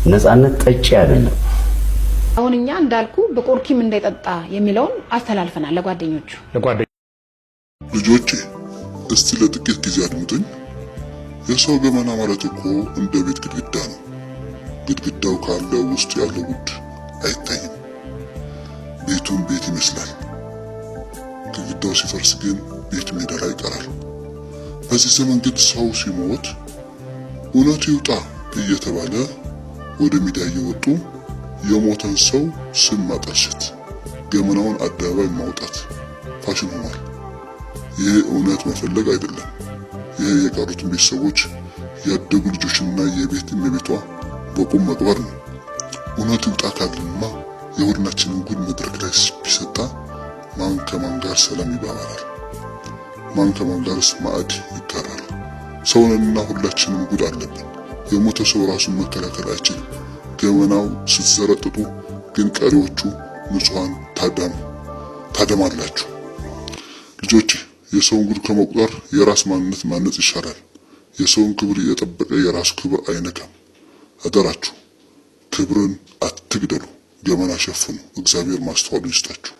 ነፃነት ጠጪ አይደለም። አሁን እኛ እንዳልኩ በቆርኪም እንዳይጠጣ የሚለውን አስተላልፈናል ለጓደኞቹ። ልጆቼ፣ እስቲ ለጥቂት ጊዜ አድምጡኝ። የሰው ገመና ማለት እኮ እንደ ቤት ግድግዳ ነው። ግድግዳው ካለ ውስጥ ያለው ጉድ አይታይም። ቤቱን ቤት ይመስላል። ግድግዳው ሲፈርስ ግን ቤቱ ሜዳ ላይ ይቀራል። በዚህ ዘመን ግን ሰው ሲሞት እውነቱ ይውጣ እየተባለ ወደ ሚዲያ እየወጡ የሞተን ሰው ስም ማጠልሸት፣ ገመናውን አደባባይ ማውጣት ፋሽን ሆኗል። ይህ እውነት መፈለግ አይደለም። ይህ የቀሩትን ቤተሰቦች፣ ያደጉ ልጆችና የቤት እመቤቷ በቁም መቅበር ነው። እውነት ይውጣ ካልንማ የሁላችንን ጉድ መድረክ ላይ ቢሰጣ ማን ከማን ጋር ሰላም ይባባላል? ማን ከማን ጋርስ ማዕድ ይጋራል? ሰውንና ሁላችንም ጉድ አለብን። የሞተ ሰው ራሱን መከላከል አይችልም። ገመናው ስትዘረጥጡ ግን ቀሪዎቹ ንጹሐን ታደማላችሁ። ልጆቼ፣ የሰውን ጉድ ከመቁጠር የራስ ማንነት ማነጽ ይሻላል። የሰውን ክብር እየጠበቀ የራሱ ክብር አይነካም። አደራችሁ ክብርን አትግደሉ፣ ገመና ሸፍኑ። እግዚአብሔር ማስተዋሉን ይስጣችሁ።